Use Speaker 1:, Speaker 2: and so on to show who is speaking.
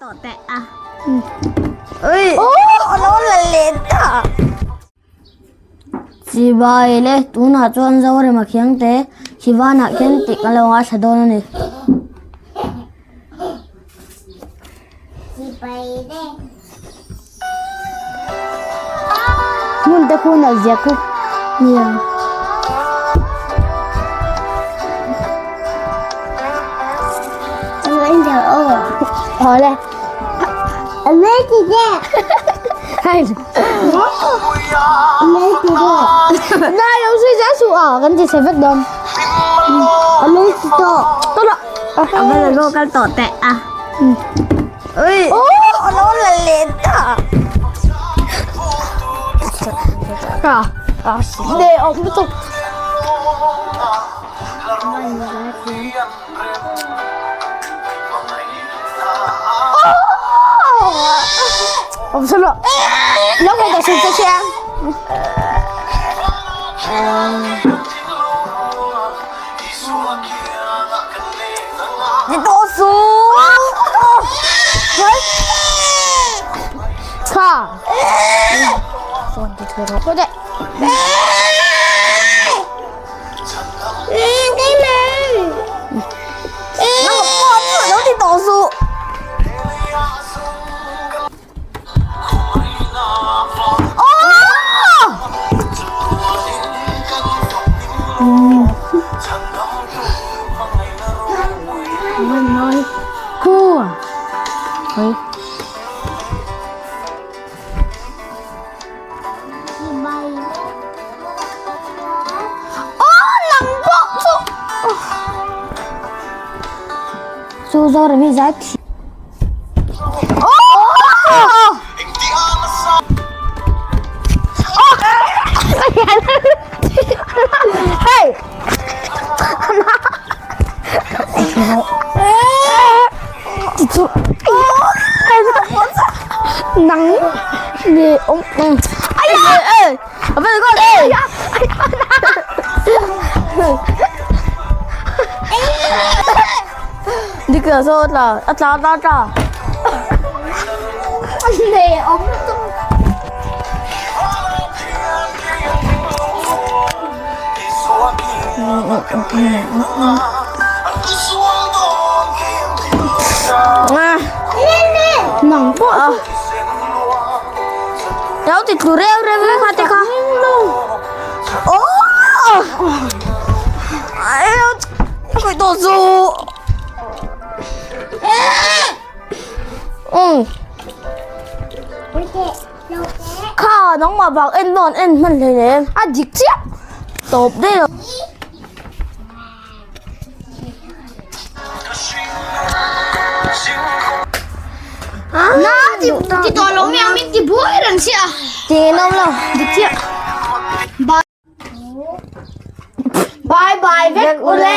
Speaker 1: Tawh teh a. Ui! A lo la let ta.
Speaker 2: Chibai le, tunah chuan Zorema Khiangte Shivanah khian tih kan lo ngaithla dawn a ni.
Speaker 1: Chibai le.
Speaker 2: Hmun te khu nalh zia khu. Nia. Awle. Na lo sui za su a kan ti se vek dawn.
Speaker 1: A va la go kal tawh teh a. Ui! A lo la let ta.
Speaker 2: A ne awm lutuk. Awm sa lo. Lo ngai ta sui che chiang.
Speaker 1: Ni tawh su.
Speaker 2: Kha. Phone ti thu rawh. Khaw deh.
Speaker 1: Nang pawh chu lo ti tawh suh.
Speaker 2: Chu Zoram hi zai thi. Nắng nè ông ai da ê về con ê đi cửa sô là a tla tla tla
Speaker 1: Nè ông tung.
Speaker 2: Nang pawh
Speaker 1: Lo ti tlu reu reu vek kha te kha. Oh! Ai Khoi to zu.
Speaker 2: Ừ. Kha nang mah vang en nawn en hman hlei nem. A dik chiah. Tawp daih lo.
Speaker 1: Na ti ti tawh lo mai ang min ti buai reng chiah.
Speaker 2: Ti ngei nawm lo.
Speaker 1: Dik chiah. Bye bye vek ule.